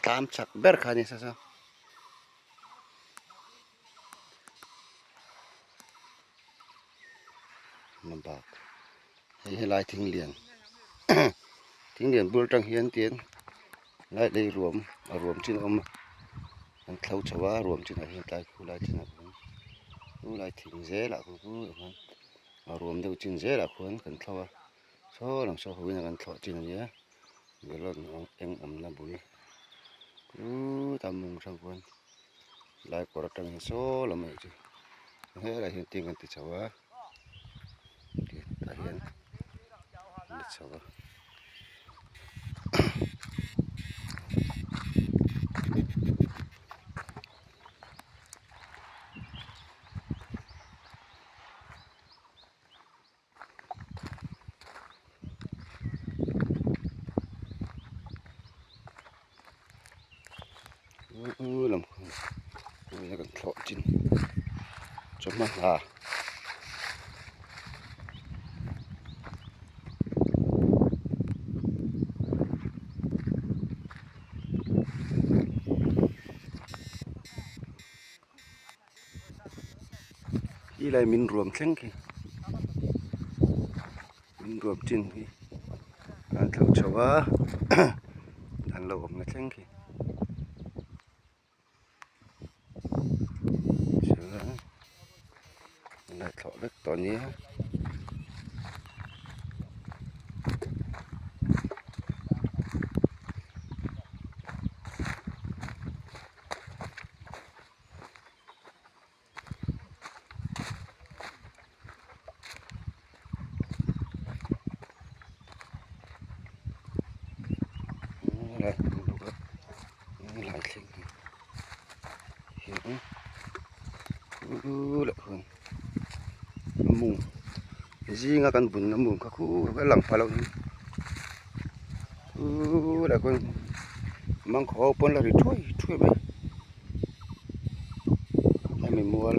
Tlam chak ber kha a ni sa sa. Bak hei helai thing lian thing lian bul atang hian tian lai lei ruam a ruam chin a awm a an thlo chho a ruam chinah hian tlai khu lai chinah khuan chu lai thing zelah khuan khu ah khuan a ruam deuh chin zelah khuan kan thlo a saw lam saw ho in kan thlawh chin a nia melon eng awmna bul khutah mawng hrang khuan lai kawr atang hian saw lam ah chu helaiah hian tin kan ti chho a tah hian an ti chho a. Lam kan thlawh chin chawhma hna Ti lai min ruam thleng khi min ruam chin hi an thlo chho a an lo awmna thleng khi chuan an lo thlawh vek tawh nia. Zinga kan bunna mum kha khu a lang pha lo khulai khuan mangkhawh ho pawn la ri thuai thuai mai. Hemi mual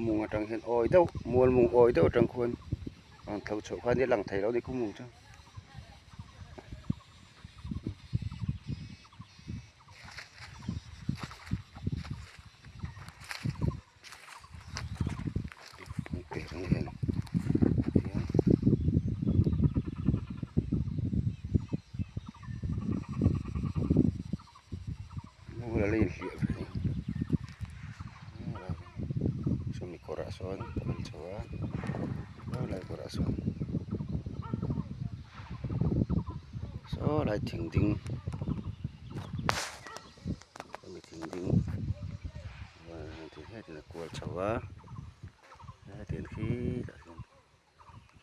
mung atang hian awi deuh mual mung awi deuh atang khuan rawn tho chhoh khan a lang thei lo a ni khu mung chu. Bulah la inhliah ve a ni sawmi kawrah sawn a kal chho a helai kawrah sawn saw lai thing ding hemi thing ding hetin a kual chho a hetiang khi tah hian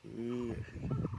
khi.